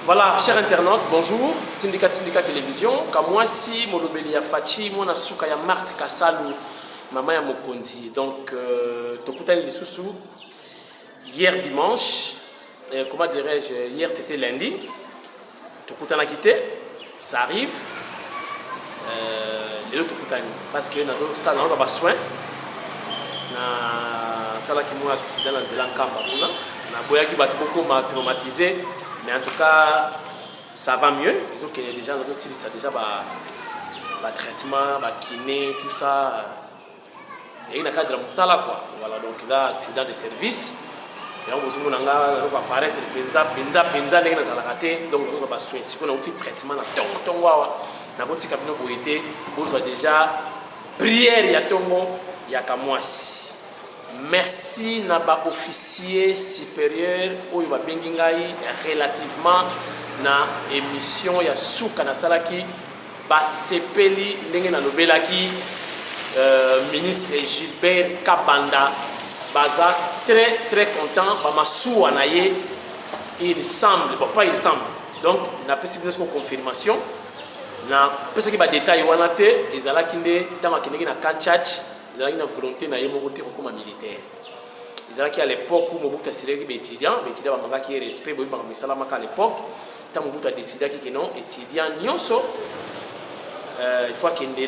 Voilà, chers internautes, bonjour. Tindika Tindika Télévision, Kamwasi, Molobeli ya Fachi, mwana suka ya Marthe Kasalu, mama ya Mokonzi. Donc, tokutani lisusu hier dimanche, comment dirais-je, hier c'était lundi. Tokutanaki te, ça arrive. Lelo tokutani parce que nazosala nazoba ba soin, nasalaki mwa accident na nzela Nkamba kuna. Naboyaki bato bokoma traumatisé, mais en tout cas ça va mieux. Ezokende déjà, nazosilisa déjà ba traitement, ba kiné, tout ça eyaki na cadre ya mosala quoi. Voilà, donc là accident de service yango bozomona nga nazoko apparaître mpenza mpenza mpenza ndenge nazalaka te. Donc nazozwa ba soin sikoyo, nauti traitement na ntongo ntongo awa. Nakotika bino boye te, bozwa déjà prière ya ntongo ya Kamwasi. Merci na baofficier supérieur oyo babengi ngai relativement na émission ya suka nasalaki. Basepeli ndenge nalobelaki ministre Gilbert Kabanda. Baza très très content. Bamasuwa na ye, il semble, bon, pas il semble, donc napesi bino siko confirmation. Napesaki badetail wana te. Ezalaki nde ntango akendeki na camp Tshatshi, ezalaki na volonté na ye moko te kokóma militaire. Ezalaki à l'époque où Mobutu asilaki baétudiant, baétudiant bamangaki ye respect. Boyebi makambo esalamaka à l'époque ntango Mobutu adécidaki ke non, étudiant nyonso il faut akende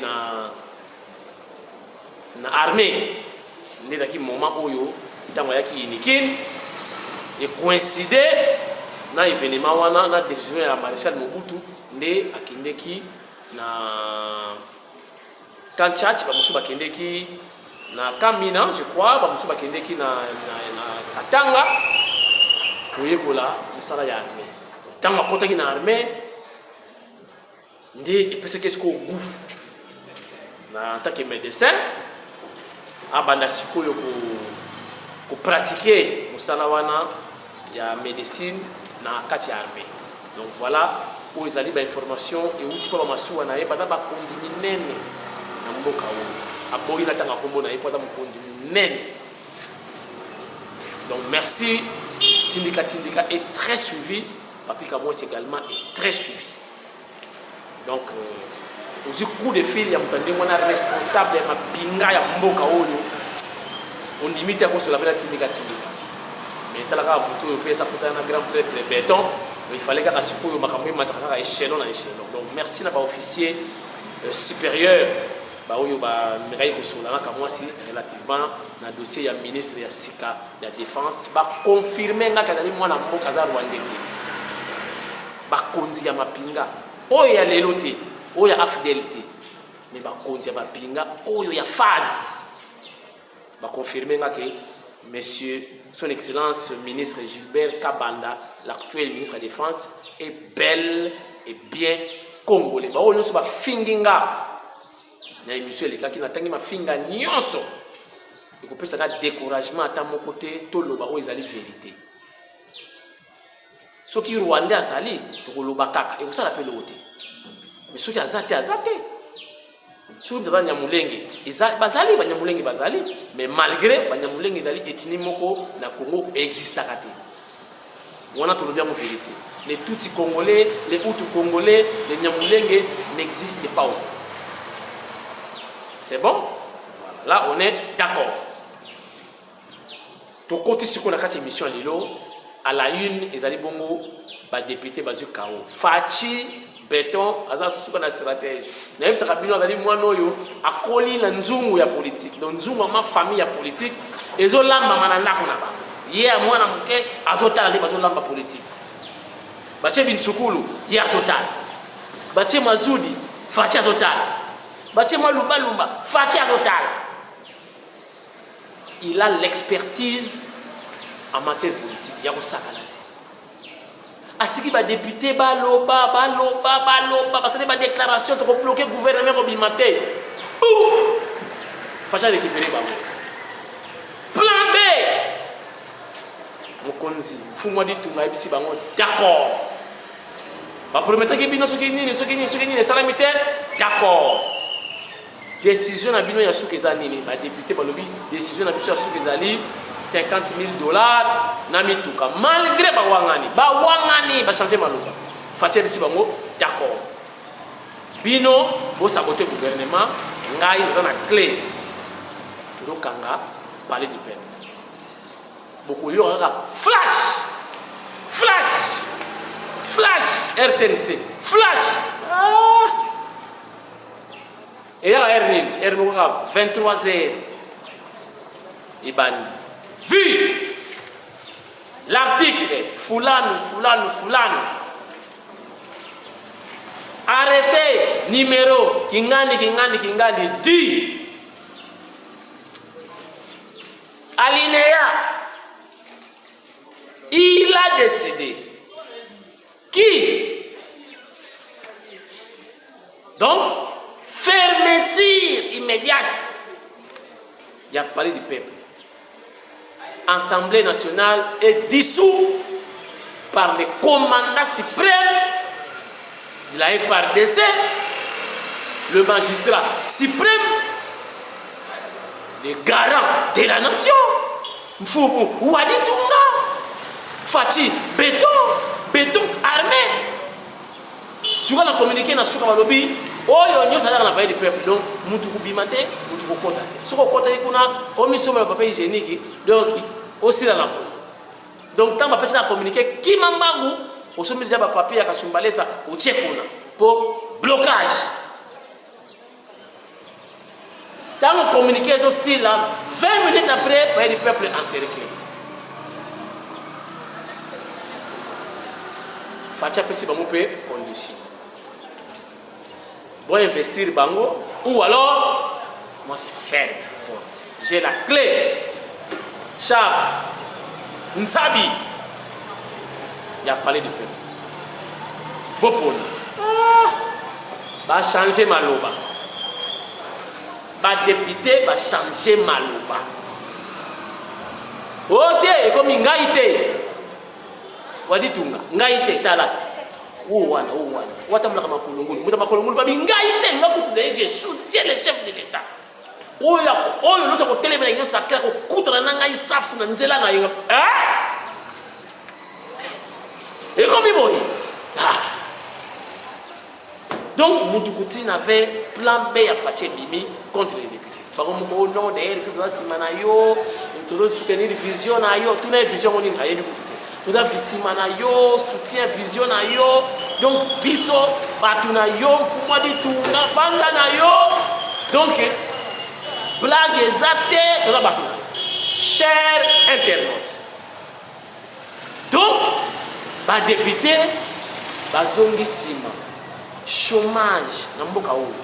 na armée. Nde ezalaki moment oyo ntango ayaki Unikin, ecoïncide na événement wana, na décision ya maréchal Mobutu, nde akendeki na camp Tshatshi. Bamosusu bakendeki na Kamina, je crois, bamosusu bakendeki na Katanga koyekola mosala ya armée. Ntango akɔtaki na armée nde epesaki sikoyo goût na en tant que médecin abanda sikoyo kopratiquer mosala wana ya médecine na kati ya armée. Donc voilà, oyo ezali bainformation euti mpo bamasuwa na ye baza bakonzi minene na mboka oyo. Aboyi natanga nkombo na ye mpo aza mokonzi monene. Donc merci. Tindika Tindika est très suivi, Papi Kamwasi également est très suivi. Donc ozwi coup de fil ya moto ya ndenge wana, responsable ya mapinga ya mboka oyo, ondimi te akosola mpe na Tindika Tindika. Mais tala kaka moto oyo mpe eza kutana na grand prêtre béton. Il fallait kaka sikoyo makambo emataka kaka échelon na échelon. Donc merci na baofficier supérieur baoyo bamekaki kosola na Kamwasi relativement na dossier ya ministre ya sika ya défense. Baconfirme ngaki azali mwana mboka, aza rwandais te. Bakonzi ya mapinga oyo ya lelo te, oyo ya AFDL te, mais bakonzi ya mapinga oyo ya phase baconfirme nga ke monsieur, son excellence ministre Gilbert Kabanda, l'actuel ministre de la défense, est bel et bien congolais. Baoyo nyonso bafingi nga na émission elekaki, natangi mafinga nyonso, ekopesaka découragement ata moko te. Toloba oyo ezali vérité. Soki rwandais azali, tokoloba kaka, ekosala mpe eloko te. Mais soki aza te, aza te. Soki aza nyamulenge, bazali banyamulenge, bazali. Mais malgré banyamulenge ezali ethnie moko na Congo existaka te wana, tolobi yango vérité. Les Tutsi congolais, les Hutu congolais, les Nyamulenge n'existent pas. C'est bon, voilà, là on est d'accord. Tokoti sikoyo na kati ya émission ya lelo. À la une ezali bongo badéputé bazwi kao. Fatshi Béton aza suka na stratège. Nayebisaka bino, azali mwana oyo akoli na nzungu ya politique. Donc nzungu ya mafamille ya politique ezolambama na ndako na bango. Ye ya mwana moke azotala nde bazolamba politique. Batie binsukulu, ye azotala. Batie mazudi, Fatshi azotala. Batie mwa lumbalumba, Fatshi azotala. Il a l'expertise en matière politique ya kosakana te. Atiki badéputé baloba, baloba, baloba, basali badéclaration: tokobloquer gouvernement, kobima te. Fatshi arécupéré bango. Plan B, mokonzi mfumu aditunga ayebisi bango: d'accord, baprometaki bino soki nini, soki nini, soki nini, esalami te. D'accord. Decision na bino ya suka eza nini? Ba député balobi decision na biso ya suka ezali 50 000 dollars na mituka. Malgré bawangani, bawangani ba changer maloba. Fatshi ayebisi bango d'accord. Bino bo saboter gouvernement, ngai naza na clé. Tozokanga palais du peuple. Bokoyoka kaka flash flash flash RTNC flash ah! Eyaka heure nini? Heure moko kaka 23 heures ebandi. Vu l'article fulani fulani fulani arrêté numéro kingandi kingandi kingandi dit alinéa il a décidé Qui Donc, fermeture immédiate. Il y a parlé du peuple. Assemblée nationale est dissoute par le commandant suprême de la FRDC, le magistrat suprême, le garant de la nation, Mfumu Waditunga, Fatshi beton, beton armé. Suka na communiqué na suka balobi oyo nyonso azalaka na palais du peuple donc mutu kobima te mutu kokota te soki okotaki kuna omisomela papier hygiénique donc osila na kuna donc ntango bapesi na communiqué kima mbangu osombi deja bapapier ya kasumbalesa otie kuna mpo blocage Tango communiqué ezo sila 20 minutes après palais du peuple encerclé. Fatshi apesi bango mpe condition. Bo investir bango ou alors moi je ferme la porte. J'ai la clé. Chave. Nsabi. Ya palais du peuple. Bopona. Ah! Ba changer maloba. Ba député ba changer maloba. Oh te ekomi ngai te. Waditunga ngai te tala. Oyo wana oyo wana. Watambolaka makolo ngulu. Moto makolo ngulu babi ngai te nga kutu d'ailleurs je soutiens le chef de l'État. Oyo oyo nyonso akotelemela union sacrée akokutana na ngai safu na nzela na ye. Eh? Ekomi boye. Ah. Donc mutu kutina avait plan B ya Fatshi ebimi contre les députés. Bango moko oh non d'ailleurs toza nsima na yo tozo soutenir vision na yo tuna ye vision ngo nini ayebi kutu te toza nsima na yo soutien vision na yo donc biso bato na yo mfumwa ditunga banda na yo donc blague eza te toza bato na yo cher internaute Donc ba depute bazongi nsima chômage na mboka oyo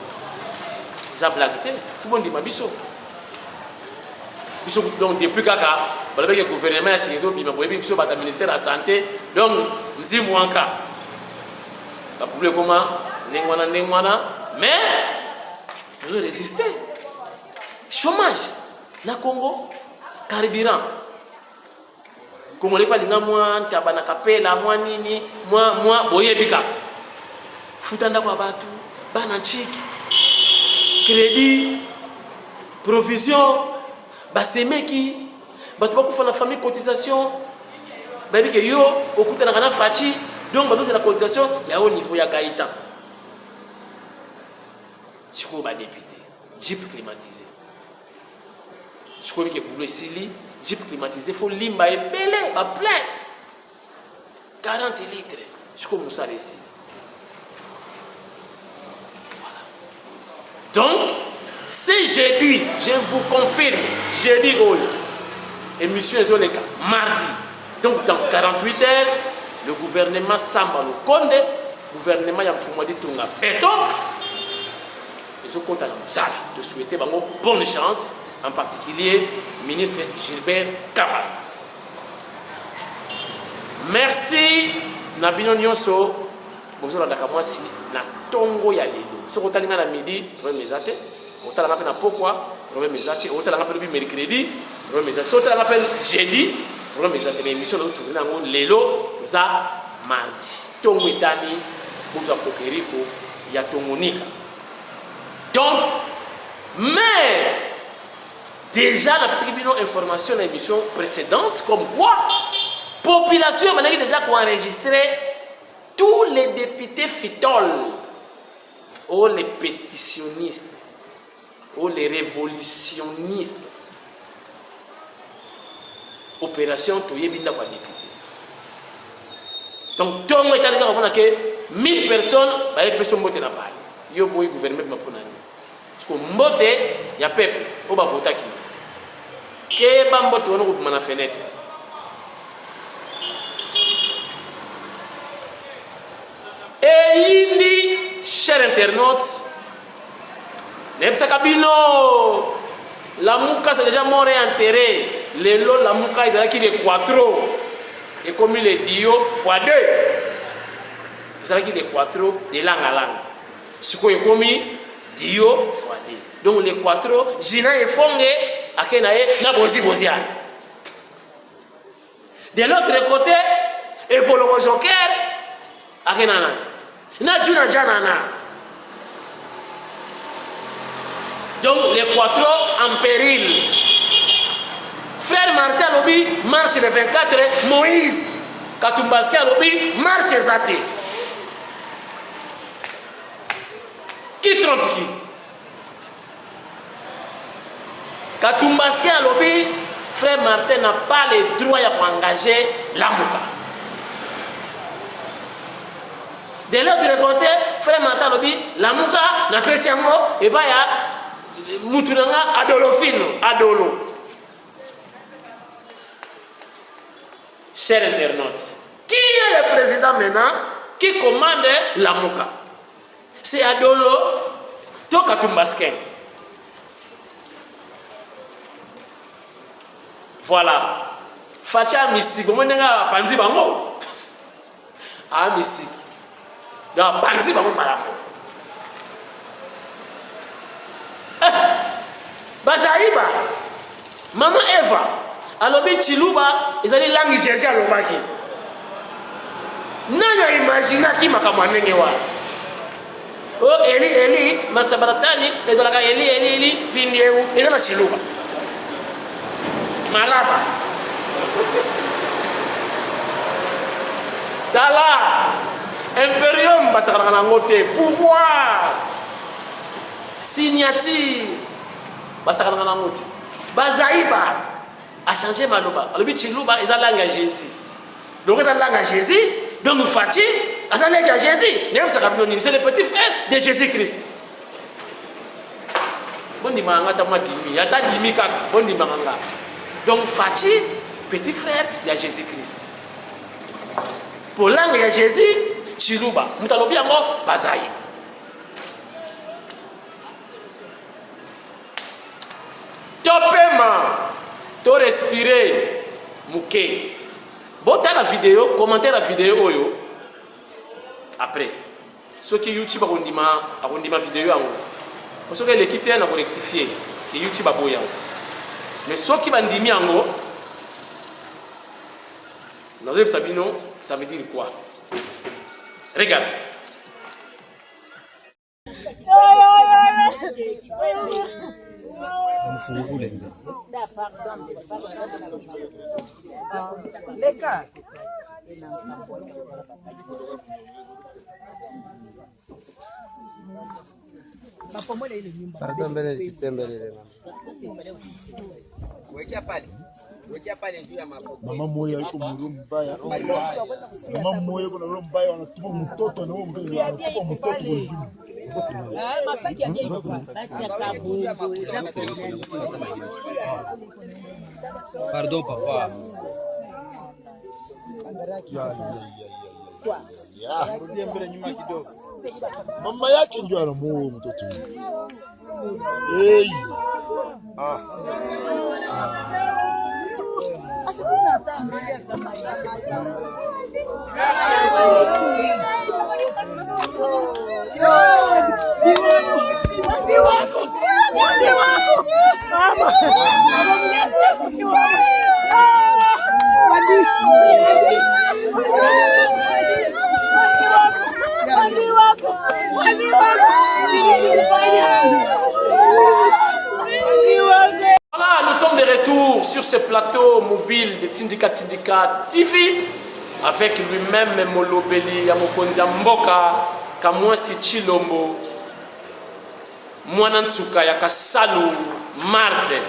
eza blague te fo bondima biso biso donc depuis kaka balobaki gouvernement ya sika ezobima boyebi biso bato ya ministère ya santé donc nzimu wanka baproblème ekoma ndenge wana ndenge wana mais tozo résister chômage na congo carburant Congolais pa linga mwa ntaba na kapela mwa nini mwa mwa boyebi kaka futa ndako ya bato bana ntshiki crédit provision basemeki bato bakufa na famille cotisation bayebi ke yo okutanaka na faci donc bazozela cotisation ya haut niveau ya gaëtan sikoyo badepute jeep climatisé Sikoyo ke boulot esili, jeep climatisé faut limba ebele ba plein 40 litres. Sikoyo mosala esili. Voilà. Donc, c'est jeudi, je vous confirme, jeudi oyo, émission ezoleka mardi. Donc dans 48 heures, le gouvernement Samba Lukonde, gouvernement ya Mfumu Ditunga Beton, ezokota na mosala. To souhaiter bango bonne chance, en particulier ministre Gilbert Kabala. Merci na bino nyonso bozolandaka mwasi na tongo ya lelo. Soki otali nga na midi, problème eza te. Otala nga mpe na pokwa, problème eza te. Otala nga mpe lobi mercredi, problème eza te. Soki otala nga mpe jeudi, problème eza te. Mais émission nazotourne yango lelo eza mardi. Tongo etani, bozwa kokeriko ya Tongonika. Donc, Mais déjà napesaki bino information na émission précédente comme quoi population ebandaki déjà koenregistrer tous les députés fitol ou les pétitionnistes ou les révolutionnistes. Opération toyebi ndako ya député. Donc ntongo etali kaka komona ke 1000 personnes bayepesi mbote na pale yo boyi gouvernement bima mpo na nini? Parce que mbote ya peuple oyo bavotaki keba mbote wana kobima na fenêtre. Eyindi, cher internaute, nayebisaka bino Lamuka c'est déjà mort et enterré. Lelo Lamuka ezalaki le quattro, ekomi le dio fois deux. Ezalaki le quattro de langalanga, sikoyo ekomi dio fois deux. Donc le quattro Gina Efonge ake na ye na Bozi Boziana. De l'autre côté, Evoloko Joker ake na nani na Juna Janana. Donc le quattro en péril. Frère Martin alobi marche le 24, Moïse Katumbaski alobi marche eza te. Qui trompe qui? Katumbaski alobi frère Martin n'a pas le droit ya koengager Lamuka. De l'autre côté, frère Martin alobi Lamuka napesi yango epai ya mutu na nga Adolofino Adolo. Cher internaute, qui est le président maintenant qui commande Lamuka? C'est Adolo to Katumbasken? Voilà. Facha mystique, omoni ndenge apanzi bango. Ah, mystique. Donc apanzi bango malamu. Eh, Bazaiba, Mama Eva alobi Tshiluba ezali langue Jésus alobaki. Nani aimaginaki makambo ya ndenge wana? O Eli Eli masabaratani ezalaka Eli Eli Eli pindieu eza na Tshiluba. Malaba. Tala imperium basakanaka na yango te, pouvoir signature basakanaka na yango te. Bazaiba achange maloba, alobi Tshiluba eza langue ya Jésus. Donc eza langue ya Jésus, donc Fatshi aza leki ya Jésus. Nayebisaka bino nini? C'est le petit frère de Jésus Christ. Bondimaka nga ata mwa dimi, ata dimi kaka, bondimaka nga. Donc Fatshi petit frère ya Jésus Christ. Po langue ya Jésus Tshiluba, moto alobi yango Bazaiba. Topema, to respirer moke. Botala video, commentaire ya video oyo après. Soki YouTube akondima, akondima video yango. Po soki eleki te na ko rectifier ke YouTube aboyi yango. Mais soki bandimi yango, nazoyebisa bino ça veut dire quoi? Regarde. Leka. Pardon, mbele nipitie mbele ile mama. Wekea pale. Wekea pale juu ya mafuta. Mama moya iko muro mbaya. Mama moya iko na roho mbaya, anatupa mtoto na huyo mtoto anatupa mtoto kwa jibu. Pardon papa. Ya, ya, ya, ya, ya. Rudia mbele nyuma kidogo. Mama yake ndio anamuua huyo mtoto huyo. Hey. Ah. ce plateau mobile de Tindika Tindika TV avec lui-même Molobeli ya mokonzi ya mboka Kamwasi Tshilombo mwana nsuka ya Kasalu Marte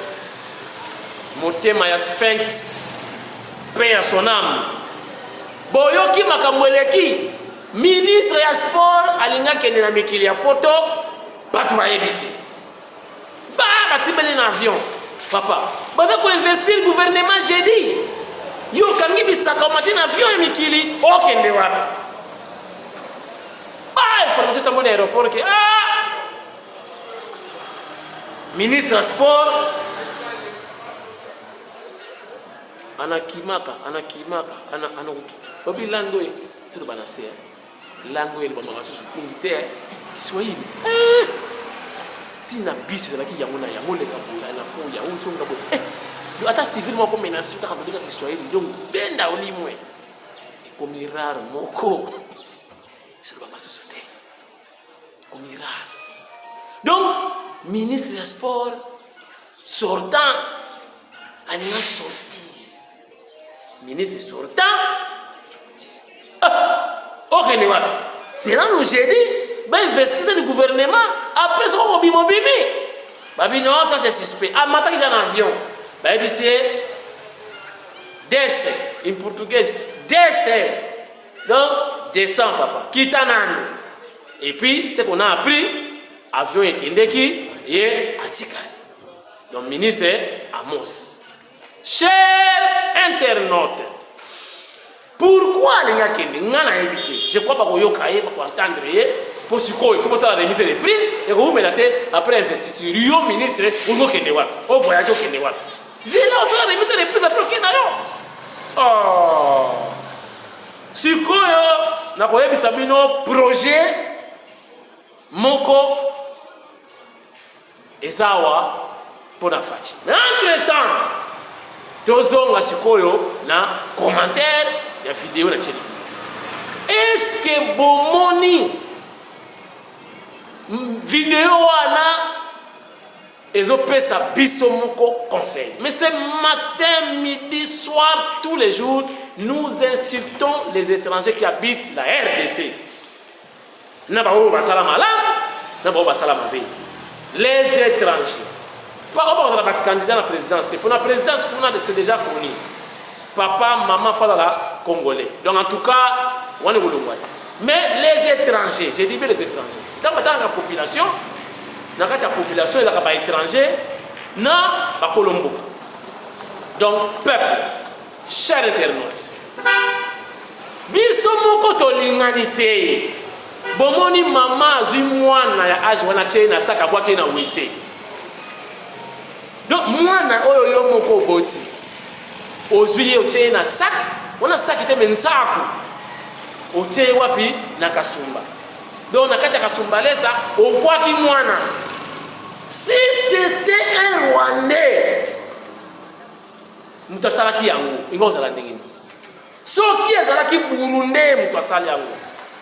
motema ya Sphinx mpe ya son âme. Boyoki makambo eleki, ministre ya sport alingi akende na mikili ya poto, bato bayebi te. Ba batimbeli na avion papa, baza koinvestir gouvernement jeudi, yo okangi bisaka omati na avion ya mikili okende wapi? Ba information etambo na aéroport ke ah ministre ya sport anakimaka anakimaka ana ana obi lango ye toloba na se lango ye elobamaka susu tingi te eh. Kiswahili eh! ntina bisi ezalaki yango na yango oleka boya na koya ozonga boye eh! Yo ata civil moko menace kaka koleka Kiswahili donc benda olimwe ekomi rare moko esalobama susu te ekomi rare. Donc ministre ya sport sortant alinga sortir, ministre sortant ah, okende wapi? Sera nous jeudi bainvestir dans le gouvernement, après soko kobima obimi babi non, ça c'est suspect. Amataki ja na avion, bayebisi ye desce in portugais, desce donc descend papa, kita nanu. Et puis ce qu'on a appris, avion ekendeki, ye atikali. Donc ministre Amos, cher internaute, pourquoi alingi akende? Nga nayebi te. Je crois bakoyoka ye, bakoentendre ye mpo sikoyo il faut kosala remise de prise, ekowumela te après investiture. Yo ministre olingi okende wapi? Ovoyage okende wapi? Zela osala remise de prise, après okende na yo. Oh. Sikoyo nakoyebisa bino projet moko eza awa mpo na Fatshi. Mais entre temps tozonga sikoyo na commentaire ya video na tieli. Est-ce que bomoni video wana ezopesa biso moko conseil? Mais c'est matin, midi, soir, tous les jours, nous insultons les étrangers qui habitent la RDC. Na baoyo basala malamu, na baoyo basala mabe. Les étrangers. Pas oyo bakozala ba candidat na présidence te. Pour la présidence kuna c'est déjà connu. Papa, maman, fazala congolais. Donc en tout cas, wana ekolongwa te. Mais les étrangers, j'ai dit bien les étrangers. Ntango batalaka population, na kati ya population ezalaka ba étrangers na bakolo mboka. Donc peuple, cher internaute, biso moko tolingani te. Bomoni mama azwi mwana ya age wana atie ye na saka abwaki ye na wese. Donc mwana oyo yo moko oboti ozwi ye otie ye na sac wana, saki te me nsaku, otie ye wapi? Na kasumba. Donc na kati ya kasumbalesa obwaki mwana. Si c'était un Rwandais moto asalaki yango, ingo ozala ndenge nini? Soki ezalaki Burundais moto asali yango,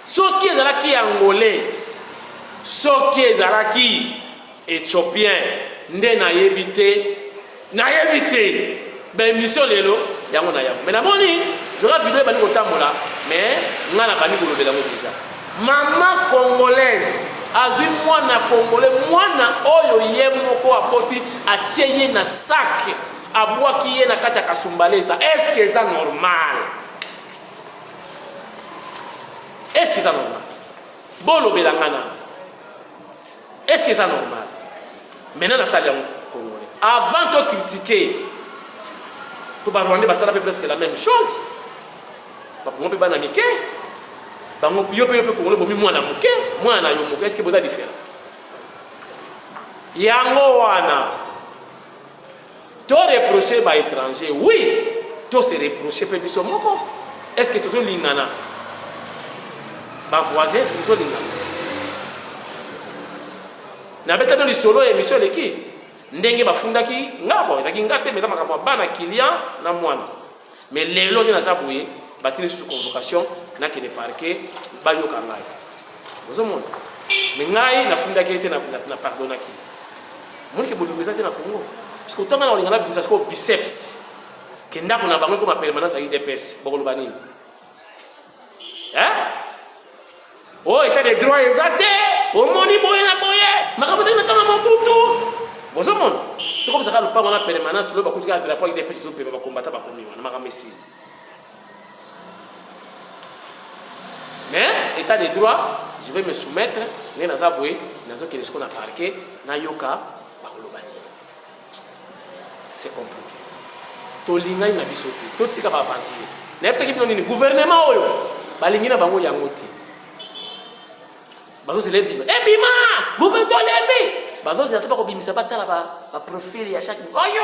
soki ezalaki Angolais, soki ezalaki Ethiopien, nde nayebi te, nayebi te. Ba émission lelo yango na yango. Mais namoni joka video ebandi kotambola, mais nga na bandi kolobela yango déjà. Mama congolaise azwi mwana congolais, mwana oyo ye moko aboti, atie ye na sac, abwaki ye na kati ya kasumbalesa. Est-ce que eza normal? Est-ce que eza normal? Bolobela nga na. Est-ce que eza normal? Maintenant nasali yango congolais. Avant to critiquer, to ba Rwandais basala pe presque la même chose. Bakongo mpe bana mike. Bango yo pe yo pe congolais bomi mwana moke, mwana na yo moke. Est-ce que boza différent? Yango wana to reprocher ba étrangers, oui, to se reprocher pe biso moko. Est-ce que tozolingana ba voisins? Est-ce que tozolingana? Nabeta bino lisolo ya émission eleki ndenge bafundaki nga, bon ezalaki nga te, mais eza makambo ya bana client na mwana. Mais lelo nde naza boye, batindi lisusu convocation, nakende parquet bayoka ngai. Ozomona, mais ngai nafundaki ye te, na pardonaki. Monike bolingo eza te na Congo, parce que otanga na kolinga nabimisa sikoyo biceps. Ke ndako na bango ekoma permanence ya UDPS, bokoloba nini? Hein? Oh, état de droit eza te, omoni boye na boye, makambo ndenge na ntango ya Mobutu. Bozomona? Tokomisaka lopango na permanence, loyo bakuti kaka drapeau ya UDPS ezopema, bakombata bakomi wana, makambo esili. Mais état de droit, je vais me soumettre, ndenge naza boye, nazokende sikoyo na parquet, nayoka bakoloba nini. C'est compliqué. Tolingani na biso te, totika ba aventurier. Nayebisaki bino nini, gouvernement oyo balingi na bango yango te. Bazozela ebima. Ebima! Gouvernement tolembi! Bazozela to bakobimisa batala ba, ba profil ya chaque oyo,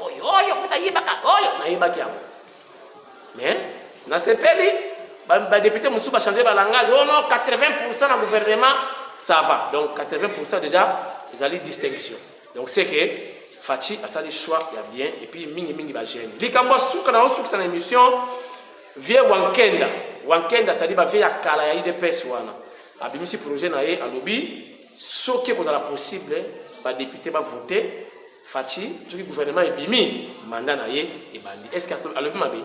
oyo, oyo, kuta yebaka, oyo, nayebaki yango. Mais nasepeli ba, ba député mosusu ba changer ba langage. Oh non, 80% na gouvernement, ça va. Donc 80% déjà ezali distinction. Donc c'est que Fatshi asali choix ya bien et puis mingi mingi ba jeune. Likambo ya suka na osukisa na émission vieux Wankenda. Wankenda asali ba vieux ya kala ya UDPS wana. Abimisi projet na ye alobi soki ekozala possible ba député ba voter Fatshi soki gouvernement ebimi mandat na ye ebandi. Est-ce que alobi mabe?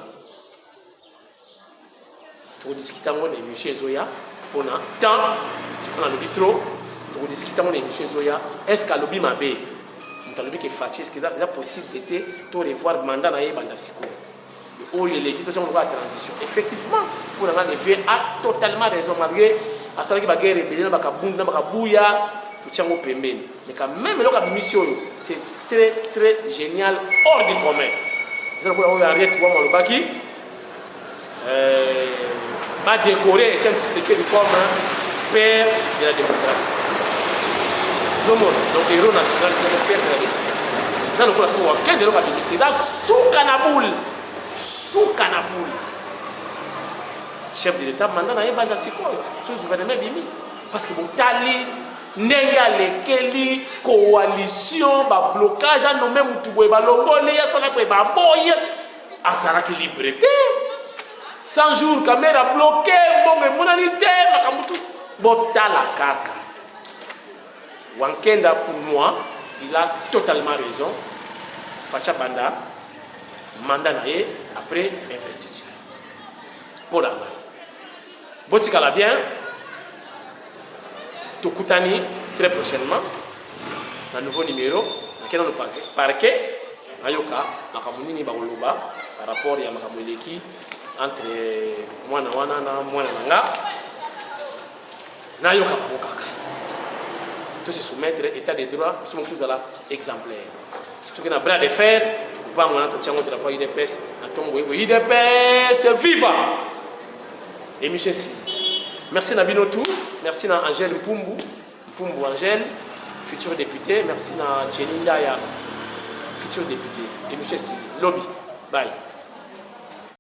Tokodiskite yango na émission ezoya mpona temps, je crois nalobi trop. Tokodiskite yango na émission ezoya. Est-ce que alobi mabe? Moto alobi ke Fatshi, est-ce que eza possible te to revoir mandat na ye ebanda sikoyo? Oyo eleki totiango lokola transition. Effectivement, mpo na nga le vieux a totalement raison, malgré asalaki baguerre ebele na bakabundu na bakabuya, totiango pembeni. Mais quand même eloko abimisi oyo, c'est très très génial, hors du commun. Eza lokola oyo Henriette Wamo alobaki, badécorer Etienne Tshisekedi comme père de la démocratie. Ozomona, donc héros national, père de la démocratie. Eza lokola to wakende eloko abimisi, eza suka na boule, suka na boule. Chef de l'État mandat na ye banda sikoyo soki gouvernement ebimi, parce que botali ndenge alekeli coalition bablocage, anome mutu boye balongoli, asala boye baboye, azalaki libre te. 100 jours Kamerhe bloqué, mbongo emonani te, makambo tu botala kaka. Wankenda, pour moi, il a totalement raison. Fatshi banda mandat na ye après investiture. Mpo na ngai, botikala bien, tokutani très prochainement na nouveau numéro. Nakei nano parquet, nayoka makambo nini bakoloba par rapport ya makambo eleki entre mwana wana na mwana na nga. Nayoka bango kaka. To se soumettre, état de droit, biso mosusu ezala exemplaire. Soki na bras de fer, lupango wana totiango drapeau ya UDPS na ntongo boye boye, UDPS viva. Émission esi. Merci na bino tout. Merci na Angèle Mpumbu, Mpumbu Angèle, futur député. Merci na Jenny Ndaya, futur député. Émission esi. Lobi. Bye.